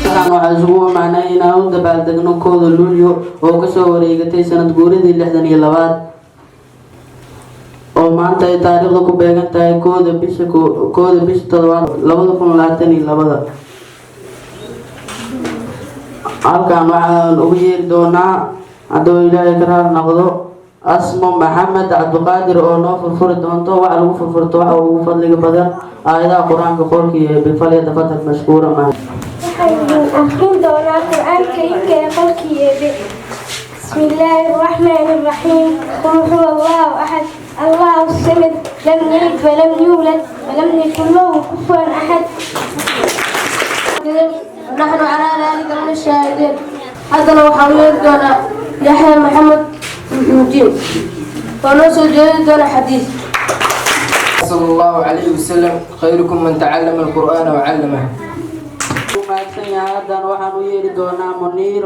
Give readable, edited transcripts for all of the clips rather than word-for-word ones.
Halkan waxaa isugu imaanay inaan u dabaaldegno 1-da Luulyo oo kasoo wareegatay sanad guuridii 62aad, oo maanta ay taariikhda ku beegan tahay 1-da bisha 1-da bisha 7aad 2022-da. Halkan waxaan ugu yeeri doonaa, hadduu Ilaahay ka raali noqdo, Asmo Maxamed Cabdiqaadir oo noo furfuri doonto waxa lagu furfurto waxa ugu fadliga badan, aayadaha Qur-aanka, qolkii Eebe. فليتفضل مشكورا مع Waxaan idin akhrin doonaa Qur-aanka Kariimka ee qolkii Eebe. بسم الله الرحمن الرحيم. قل هو الله أحد، الله الصمد، لم يلد ولم يولد ولم يكن له كفوا أحد. نحن على ذلك من الشاهدين. Haddana waxaan yeeri doonaa Yaxya Maxamed Muxuudiin oo noo soo jeedi doona xadiis. صلى الله عليه وسلم: خيركم من تعلم القرآن وعلمه. Mahadsan yahay. Haddana waxaan u yeeri doonaa Muniir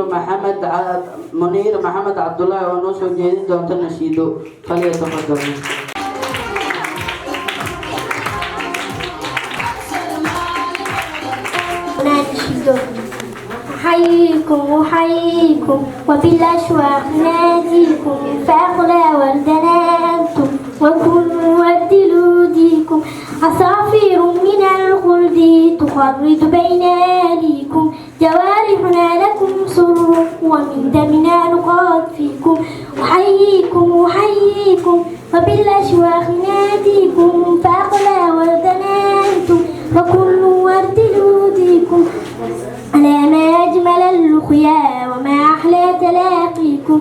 Maxamed Cabdullaahi oo noo soo jeedin doonta nashiido. فليتفضل. نشيد. أحييكم أحييكم وبالأشواق ناديكم، فأغلى وردنا أنتم وكل ورد لوديكم. عصافير من الخلد تغرد بين أيديكم، جوارحنا لكم سر ومن دمنا نقاد فيكم. أحييكم أحييكم وبالأشواق ناديكم، فأغلى وردنا أنتم وكل ورد لوديكم. ألا ما أجمل اللقيا وما أحلى تلاقيكم.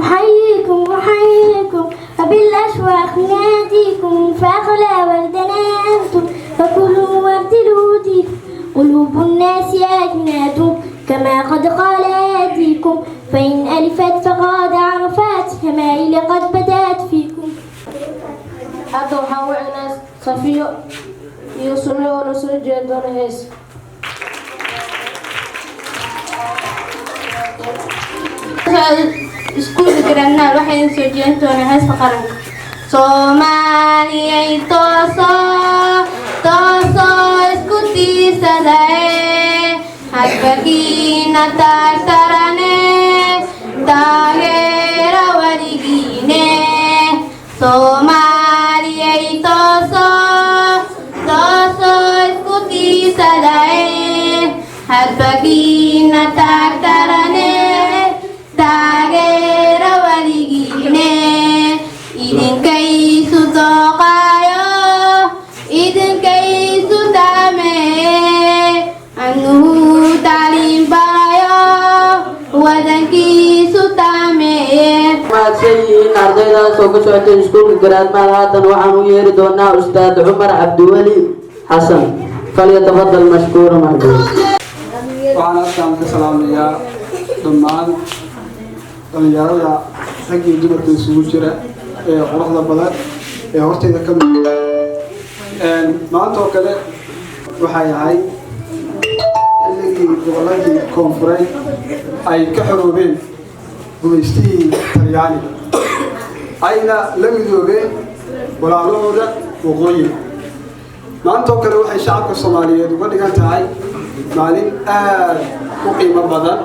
أحييكم أحييكم وبالأشواق ناديكم، فأغلى وردنا أنتم وكل ورد لوديكم. قلوب الناس أجناد كما قد قال آتيكم، فإن ألفت فقد عرفت شمائل قد بدأت فيكم. Hadda waxaan wacaynaa Safiyo iyo Sunne oo noo soo jeedi doona hees. Iskuulka Garaadmaal waxay soo jeedin doonaa heesta qaranka Soomaaliyay. Tooso, tooso, isku tiirsadae, hadbakiina taagtarane, taageera weligiine. Soomaaliyay, tooso, tooso, isku tiirsadae, hadbakiina taagtarane, taageera weligiine. Idinkaysu dooqaayo, idinkaysu taamee, anuhu tacliin barayo, wadankiisu taameeye. Mahadsan yihiin ardaydaas oo ka socotay iskuulka Garaadmaal. Haatan waxaan u yeeri doonaa Ustaad Cumar Cabdiweli Xasan. فليتفضل مشكورا مأجورا. Waxaan halkaan ka salaamayaa dhammaan dhalinyarada rag iyo dumarka isugu jira ee quruxda badan ee hortayda ka muuqda. Maanta oo kale waxay ahayd xilligii gobolladii koonfureed ay ka xoroobeen gumaystihii Talyaaniga, ayna la midoobeen walaalahooda waqooyiga. Maanta oo kale waxay shacabka Soomaaliyeed uga dhigan tahay maalin aad u qiimo badan,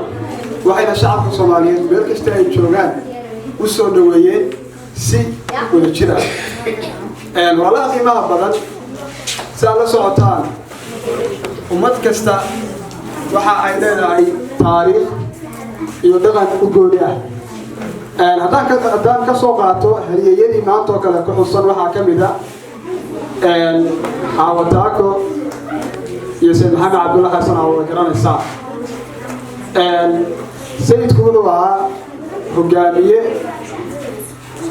waxayna shacabka Soomaaliyeed meel kasta ay joogaan u soo dhoweeyeen si wada jir ah. Walaalaha qiimaha badan, si aad la socotaan, ummad kasta waxa ay leedahay taariikh iyo dhaqan u gooni ah. Haddaan ka soo qaato halyeeyadii maanta oo kale ku xusan, waxaa ka mid ah Xaawataako iyo Sayid Maxamed Cabdulla Xasan aa wada garanaysaa. Sayidku wuxuu ahaa hogaamiye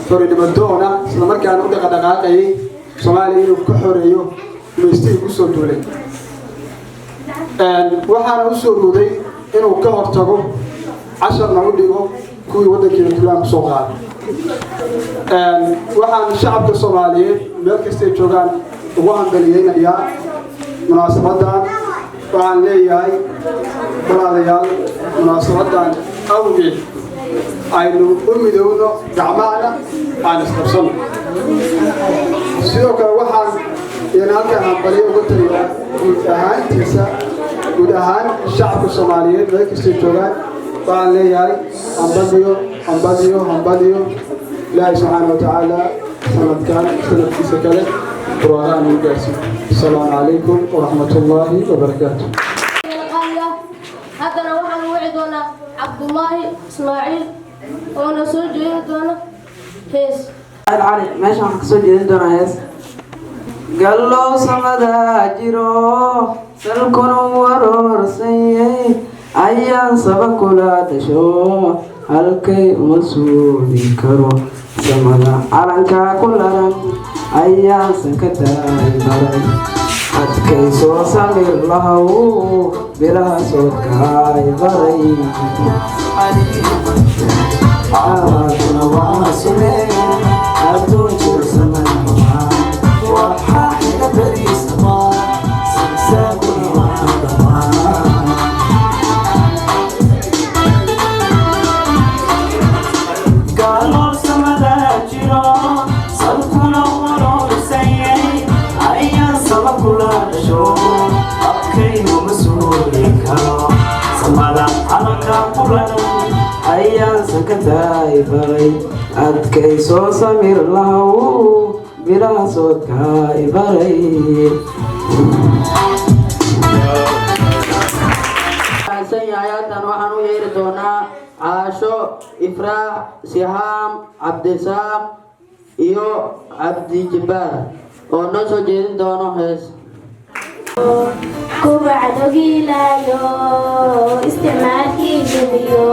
xorinimo doona, isla markaana u dhaqadhaqaaqayay Soomaaliya inuu ka xoreeyo gumaystihii kusoo duulay. Waxaana u soo ruuday inuu ka hortago, casharna u dhigo kuwii waddankeena duulaan kusoo qaaday. Waxaan shacabka Soomaaliyeed meel kastay joogaan ugu hambaliyeynayaa munaasabadan. Waxaan leeyahay, walaalayaal, munaasabadan awgeed aynu u midowno, gacmahana aan isqabsano. Sidoo kale waxaan iyana halkaan hambaliyo uga taliyaa guud ahaantiisa, guud ahaan shacabka Soomaaliyeed meel kastay joogaan. Waxaan leeyahay hambaliyo, hambaliyo, hambaliyo. Ilaahay subxaana wa tacaala sanadkan sanadkiisa kale barwaaqaan ugu gaarsiiyo. Asalaamu calaykum waraxmat ullaahi wabarakaatu. Haddana waxaan wici doonaa Cabdullaahi Ismaaciil oona soo jeedin doona hees. Cali meeshan waxaan kasoo jeedin doonaa hees. Gallow samadaa jiro, salkuna waroorsan ayaan saba kula dhasho, halkay uma suuli karo. Samada calankaa ku laran ayaansan ka daay baray. Adkaysoo samir lahow, bilaha soodkaay baray. Aadna waa sune adduun jirsaman, waxaa xiga beriisama sansaaguna waa dhamaan. Galool samadaa jiro, salkuna warorsanyay ayaan saba kula dhasho, abkaygu ma suuli karo. Samada calanka kularan ayaan sakataay baray. Adkaysoo samir lahow, bilaha soodkaay baray. San yahay. Haddan waxaan u yeeri doonaa Caasho, Ifraax, Sihaam, Cabdisaaq iyo Cabdijabbaar oo noo soo jeedin doono hees. Kuwa cadowgiilaayo isticmaalkii lumiyo.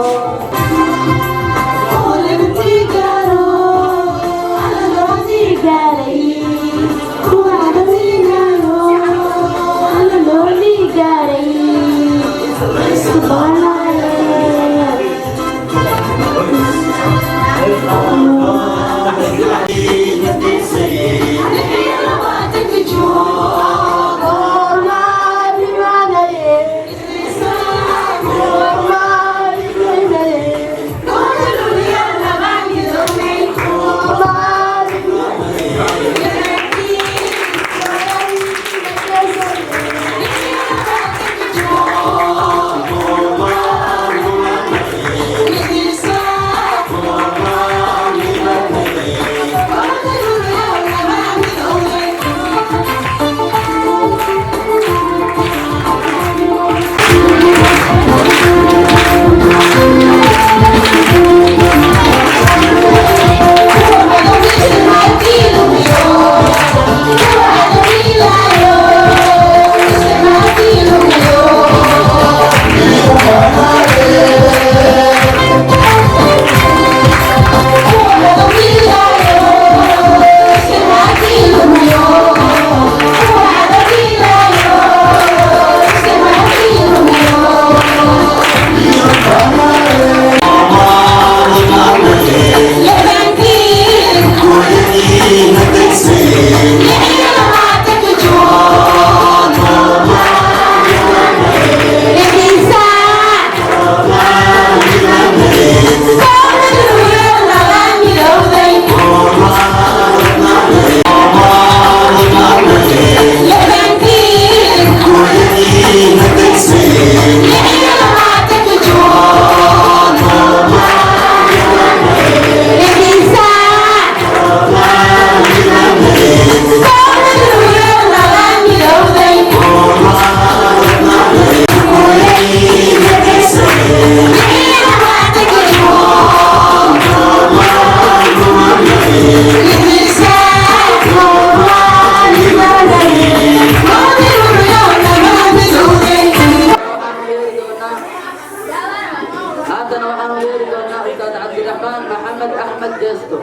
Haddana waxaan u yeeri doonaa Ustaad Cabdiraxmaan Maxamed Axmed Jeesto.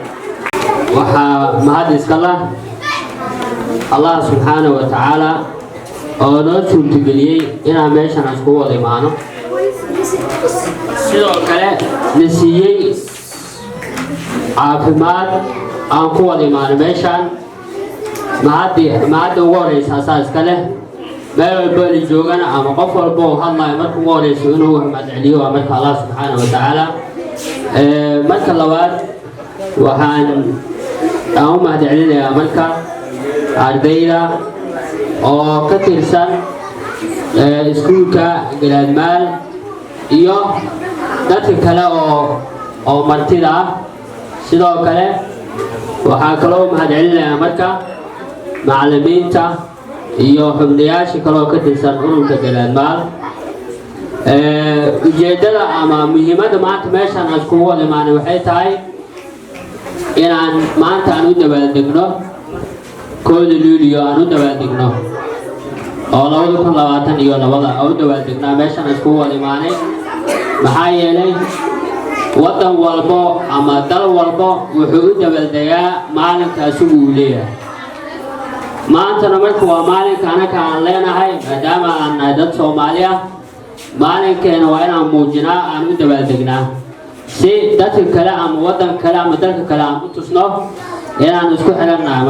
Waxaa mahad iska lah Allah subxaana wa tacaala. Oo noo suurtageliyey inaan meeshan iskugu wada imaano, sidoo kale na siiyey caafimaad aan ku wada imaano meeshaan. Mahaddi, mahadda ugu horeysa asaa iska leh. Meel walbo la joogana ama qof walba oo hadlayo, marka ugu horeyso inuu mahad celiyo waa marka Allah subxaana wa tacaala. Marka labaad, waxaan aan u mahad celinayaa marka ardayda oo ka tirsan iskuulka Garaadmaal iyo dadka kale oo martida ah. Sidoo kale waxaa kaloo u mahad celinayaa marka macallimiinta iyo xubnayaasha kale oo ka tirsan ururka Garaadmaal. Ujeeddada ama muhiimadda maanta meeshaan aan iskugu wada imaanay waxay tahay inaan maanta aan u dabaaldegno 1-da Luuliyo, aan u dabaaldegno oo 2022 aan u dabaaldegnaa meeshaan iskugu wada imaanay. Maxaa yeelay, waddan walbo ama dal walbo wuxuu u dabaaldegaa maalinka asigu uu leeyahay. Maantana marka waa maalinka anaka aan leenahay, maadaama aan nahay dad Soomaali ah. Maalinkeena waa inaan muujinaa, aan u dabaaldegnaa, si dadka kale ama waddan kale ama dalka kale aan u tusno inaan isku xirannahay.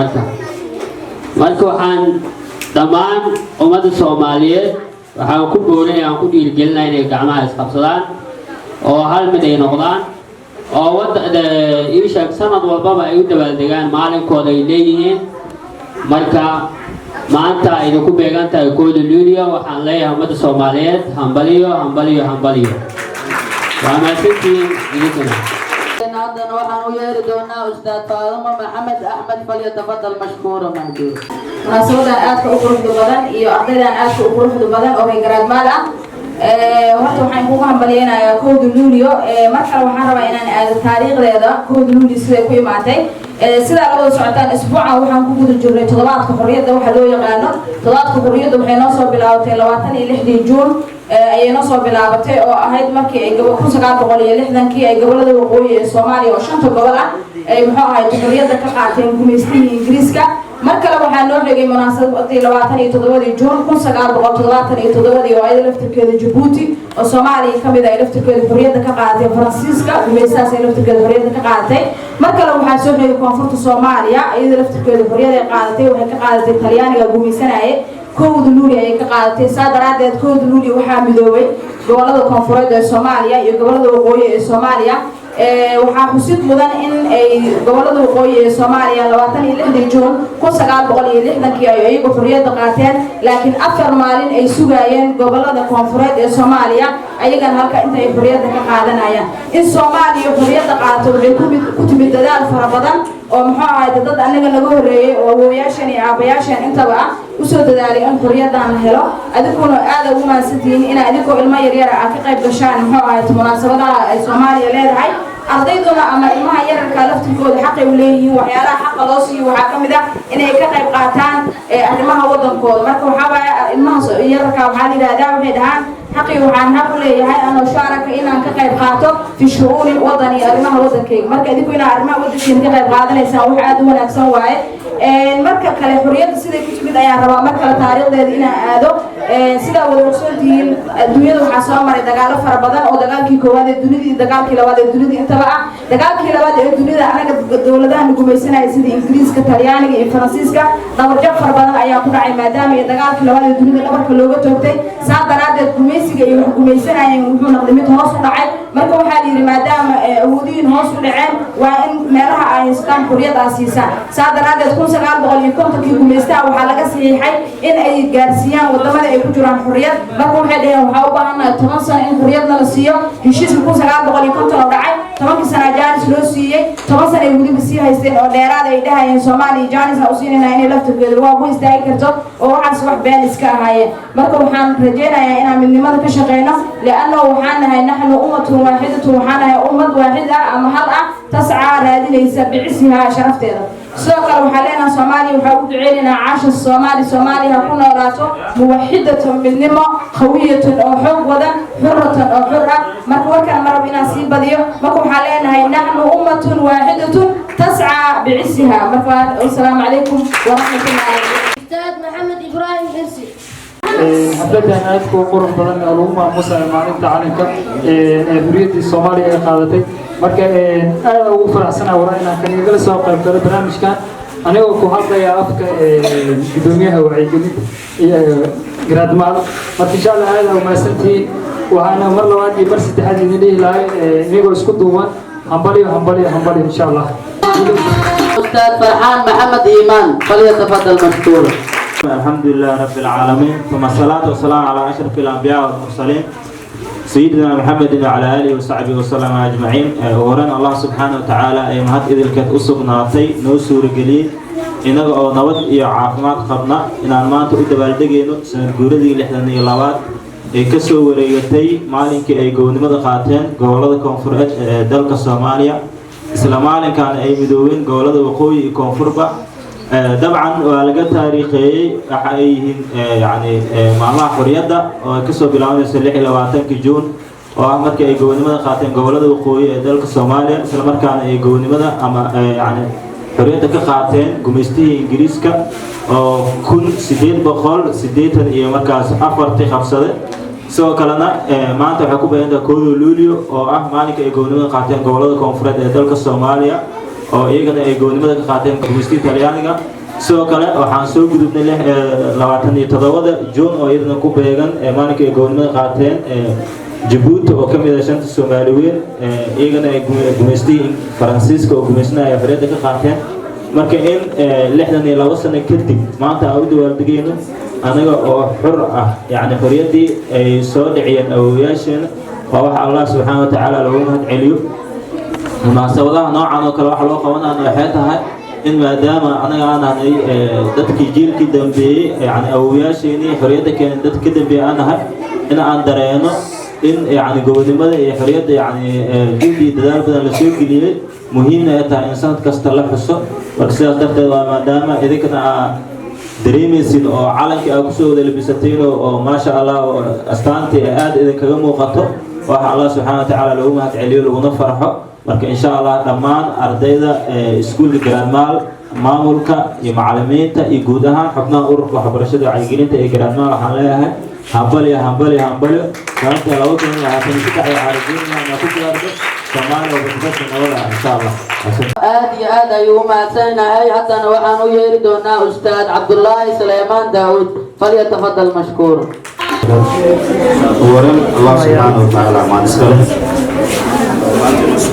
Marka waxaan dhammaan ummadda Soomaaliyeed waxaan ku boorinaya, aan ku dhiirigelinaya inay gacmaha isqabsadaan oo hal mid ay noqdaan, oo ii sheeg, sanad walbaba ay u dabaaldegaan maalinkooda ay leeyihiin. Marka maanta ay idinku beegan tahay 1-da Luuliyo, waxaan leeyahay ummadda Soomaaliyeed hambaliyo, hambaliyo, hambaliyo. Waa mahadsantihiin idinkuna. Haddana waxaan u yeeri doonaa Ustaad Faadimo Maxamed Axmed. فليتفضل مشكورا مأجورا. Munaasabadan aadka u quruxda badan iyo ardaydan aadka u quruxda badan oo reer Garaadmaal ah, horta waxaan kugu hambalyeynayaa 1-da Luulio. Mar kale waxaan rabaa inaan aado taariikhdeeda, 1-da Luulio siday ku imaatay. Sidaa la wada socotaan, isbuucan waxaan ku guda jirnay toddobaadka xorriyadda. Waxa loo yaqaano toddobaadka xorriyadda waxay noo soo bilaabatay 26-dii Juun ayay noo soo bilaabatay, oo ahayd markii ay 1960-kii ay gobolada waqooyi ee Soomaaliya oo shanta gobol ah ay, muxuu ahayd, xorriyadda ka qaateen gumaystihii Ingiriiska. Mar kale waxaa noo xigay munaasabadii 27-dii Juun 1977-dii, oo ayada laftirkeeda Jabuuti oo Soomaaliya kamid ay laftirkeeda xorriyadda ka qaadatay Faransiiska, gumaystahaas ay laftirkeeda xorriyadda ka qaadatay. Mar kale waxaa soo xigay koonfurta Soomaaliya, iyada laftirkeeda xorriyad ay qaadatay, waxay ka qaadatay Talyaaniga gumaysanayay, 1-da Luuli ayay ka qaadatay. Saa daraadeed 1-da Luuli waxaa midoobay gobolada koonfureed ee Soomaaliya iyo gobolada waqooyi ee Soomaaliya. Waxaa xusid mudan in ay gobolada waqooyi ee Soomaaliya 26-dii Juun 1960-kii ay iyagu xorriyadda qaateen, laakiin 4 maalin ay sugaayeen gobolada koonfureed ee Soomaaliya ayagana halka inta ay xorriyadda ka qaadanayaan. In Soomaaliya xorriyadda qaadato waxay ku timid dadaal fara badan oo, muxuu ahayd, dad annaga naga horreeyey oo awoowayaashan iyo aabbayaashan intaba ah usoo dadaalay in xorriyaddan la helo. Adinkuna aada ugu mahadsantihiin inaa idinkoo ilmo yaryara aad ka qayb gashaan, muxuu ahayd, munaasabadaha ay Soomaaliya leedahay. Ardayduna ama ilmaha yararka laftirkooda xaqay u leeyihiin. Waxyaalaha xaqa loo siiyo waxaa ka mid ah inay ka qayb qaataan arrimaha waddankooda. Marka waxaa waaye, ilmaha yararka waxaa la yidhahdaa, waxay dhahaan xaqii waxaan xaq u leeyahay أن أشارك, inaan ka qayb qaato في شؤون وطني, arrimaha waddankayga. Marka idinku inaa arrimaha waddankiina ka qayb qaadanaysaan wax aada u wanaagsan waaye. Marka kale, xorriyadda siday ku timid ayaan rabaa mar kale taariikhdeeda inaan aado. Sidaa wada ogsoon tihiin, adduunyada waxaa soo maray dagaalo fara badan, oo dagaalkii koowaad ee dunida iyo dagaalkii labaad ee dunida intaba ah. Dagaalkii labaad ee dunida, anaga dowladaha gumaysanaya sida Ingiriiska, Talyaaniga iyo Faransiiska, dhabarjab fara badan ayaa ku dhacay, maadaama iyo dagaalkii labaad ee dunida dhabarka looga toogtay. Saa daraadeed gumaysiga iyo wax gumaysanayeen wuxuu noqday mid hoos u dhacay. Marka waxaa la yidhi, maadaama awoodihiin hoos u dhaceen, waa in meelaha ay haystaan xuriyad aa siisaan. Saa daraadeed 1950-kii gumaystaha waxaa laga saxiixay in ay gaarsiiyaan wadamada ay ku jiraan xuriyad. Marka waxay dhaheen, waxaa u baahannahay 10 sano in xuriyadna la siiyo. Heshiiska 1950 oo dhacay, 10-kii sana jaanis loo siiyey. 10 sana ay weliba sii haysteen oo dheeraad ay dhahayeen Soomaaliya jaanis ha u siinayna inay laftirkeeda waa ku istaagi karto, oo waxaas wax been iska ahaayeen. Marka waxaan rajaynayaa inaan midnimada ka shaqeyno, لأنه waxaan nahay نحن أمة واحدة, waxaan nahay ummad waaxid ah ama hal ah, تسعى, raadinaysa, بعزها, sharafteeda. Sidoo kale waxaan leenahay Soomaaliya waxaa u duceynaynaa عاش الصومال, Soomaaliya ha ku noolaato, موحدة, midnimo, قوية, oo xoog wadan, حرة, oo xur ah. Marka warkaan ma rabo inaan sii badiyo. Marka waxaan leenahay نحن أمة واحدة تسعى بعزها. Marka asalaamu calaykum waraxmatullahi. أستاذ محمد إبراهيم حرسي. Xafladan aadka u qurux badan oo lagu maamuusayo maalinta calanka ee xurriyaddii Soomaaliya ay qaadatay. Marka aad ugu faraxsanahay waraa inaan kan igala soo qayb galo barnaamijkan, anigoo ku hadlaya afka gudoomiyaha wacyigelinta iyo Garaadmaal. Marka insha Allah aad aa umahadsantihiin. Waxaana mar labaad iyo mar saddexaad idin dhihi lahay, inagoo isku duuban, hambalyo, hambalyo, hambalyo, insha Allah. أستاذ فرحان محمد إيمان فليتفضل مشكورا. الحمد لله رب العالمين، ثم الصلاة والسلام على أشرف الأنبياء والمرسلين، سيدنا محمد وعلى آله وصحبه وسلم أجمعين. Horan Allah subxaana wa tacaala ay mahad idilkeed u sugnaatay noo suurageliyey inaga oo nabad iyo caafimaad qabna inaan maanta u dabaaldegayno sanad guuradii 62aad ee kasoo wareegatay maalinkii ay gobonimada qaateen gobolada koonfureed ee dalka Soomaaliya, isla maalinkaana ay midoobeen gobolada waqooyi iyo koonfurba. Dabcan waa laga taariikheeyey waxa ay yihiin yani maalmaha xorriyadda oo ay kasoo bilaabanayso 26-kii Juun, oo ah markii ay gobonimada qaateen gobolada waqooyi ee dalka Soomaaliya, isla markaana ay gobonimada ama yani xorriyadda ka qaateen gumaystihii Ingiriiska oo 1884 iyo markaas afartii qabsade. Sidoo kalena maanta waxay ku beegantahay 1da Luulyo, oo ah maalinka ay gobonimada qaateen gobolada koonfureed ee dalka Soomaaliya, oo iyagana ay gobonimada ka qaateen gumaystihii Talyaaniga. Sidoo kale waxaan soo gudubnay 27da Juun, oo iyadana ku beegan maalinka ay gobonimada qaateen Jabuuti, oo ka mid ah shanta Soomaali weyn, iyagana ay gumaystihii Faransiiska oo gumaysanaya ay xorriyadda ka qaateen. Marka in 62 sano kadib maanta aan u dabaaldegayno anaga oo xur ah, yacni xorriyaddii ay soo dhiciyeen awowayaasheena, waa waxa Allah subxaana wa tacaala loogu mahad celiyo. Munaasabadaha noocan oo kale waxa loo qabanana waxay tahay in maadaama anaga aan nahnay dadkii jiilkii dambeeyey, yani awowayaasheenii xorriyadda keenay dadka ka dambeeyey aan nahay, in aan dareeno in yani gobonimada iyo xorriyadda yani juhdi iyo dadaal badan lasoo geliyey, muhiimna ay tahay in sanad kasta la xuso. Marka sidaas darteed waa maadaama idinkana aa dareemaysin oo calankii aa kusoo wada labisateen oo maasha Allah oo astaantii ay aada idinkaga muuqato, waxa Allah subxaana wa tacaala loogu mahad celiyo laguna farxo. Marka insha Allah dhammaan ardayda iskuulka Garaadmaal, maamulka iyo macalimiinta iyo guud ahaan xubnaha ururka waxbarashada wacyigelinta ee Garaadmaal, waxaan leeyahay hambalyo, hambalyo, hambalyo. Sababta 2023 waxaa rajeynaya inaa ku gaarto Soomaaliya oo basbasa nabada ah, insha Allah. Aad iyo aad ayuu u mahadsanyahay. Haddana waxaan u yeeri doonaa Ustaad Cabdullaahi Suleymaan Daawud falyatafadal mashkuur. Uwaran Allah subxaana wa tacaala maan iskale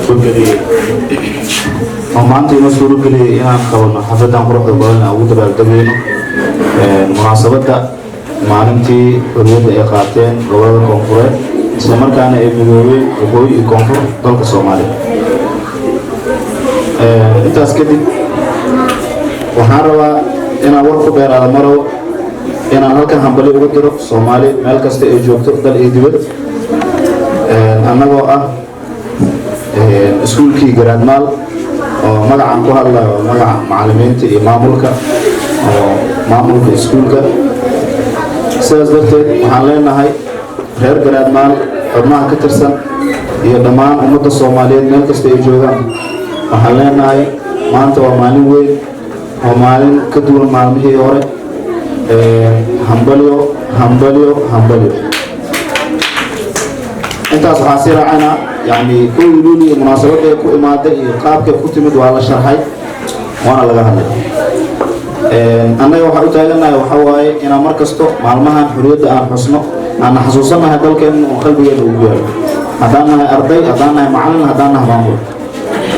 suurageliyey oo maanta inoo suurageliyey inaan qabano xafladan quruxda badan aan ugu dabaaldegayno munaasabadda maalintii xorriyadda ay qaateen gobolada koonfureed, isla markaana ay midoobeen waqooyi iyo koonfur dalka Soomaaliya. Intaas kadib waxaan rabaa inaan war ku dheeraada marow inaan halkan hambali uga diro Soomaali meel kasta ay joogto, dal iyo dibad. Annagoo ah iskuulkii Garaadmaal, oo magacaan ku hadlayo magaca macalimiinta iyo maamulka, oo maamulka iskuulka, sidaas darteed waxaan leenahay reer Garaadmaal, xubnaha ka tirsan iyo dhammaan ummadda Soomaaliyeed meel kasta ay joogaan, waxaan leenahay maanta waa maalin weyn oo maalin ka duwan maalmihii hore. Hambalyo, hambalyo, hambalyo. Intaas waxaa sii raacana yani 1da Luuli iyo munaasabadday ku imaaday iyo qaabkay ku timid waa la sharxay waana laga hadlay. Annaga waxaa u taagannahay waxaa waaye inaan mar kasto maalmahan xorriyadda aan xusno, aan xasuusannahay dalkeenna oo qalbigeena ugu yaalo, haddaan nahay arday, haddaan nahay macallin, haddaan nahay maamul.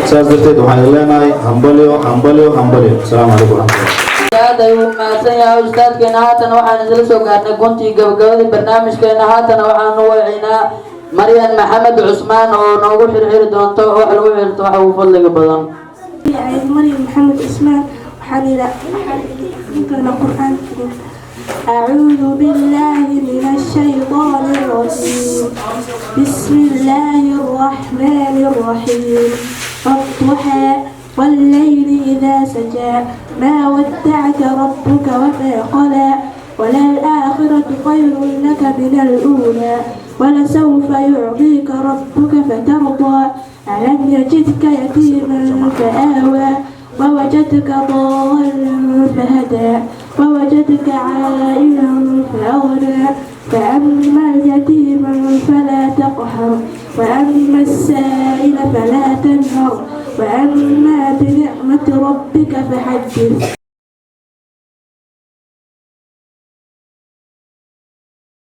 Sidaas darteed waxaan idin leenahay hambalyo, hambalyo, hambalyo. Asalaamu calaykum waraxmatullah. Aad ayuu mahadsan yahay ustaadkeena. Haatan waxaan isla soo gaarnay guntii gabagabadii barnaamijkeena. Haatana waxaanu wacinaa Maryan Maxamed Cusmaan oo noogu xirxiri doonto wax lagu xirto waxa ugu fadliga badan. Maryam Maxamed Cusmaan, waxaan idin akhrin doonaa Qur'aan Kariim. أعوذ بالله من الشيطان الرجيم. بسم الله الرحمن الرحيم. والضحى والليل إذا سجى ما ودعك ربك وما قلى وللآخرة خير لك من الأولى ولسوف يعطيك ربك فترضى. ألم يجدك يتيما فآوى. ووجدك ضالا فهدى، ووجدك عائلا فأغنى. فأما اليتيم فلا تقهر، وأما السائل فلا تنهر، وأما بنعمة ربك فحدث.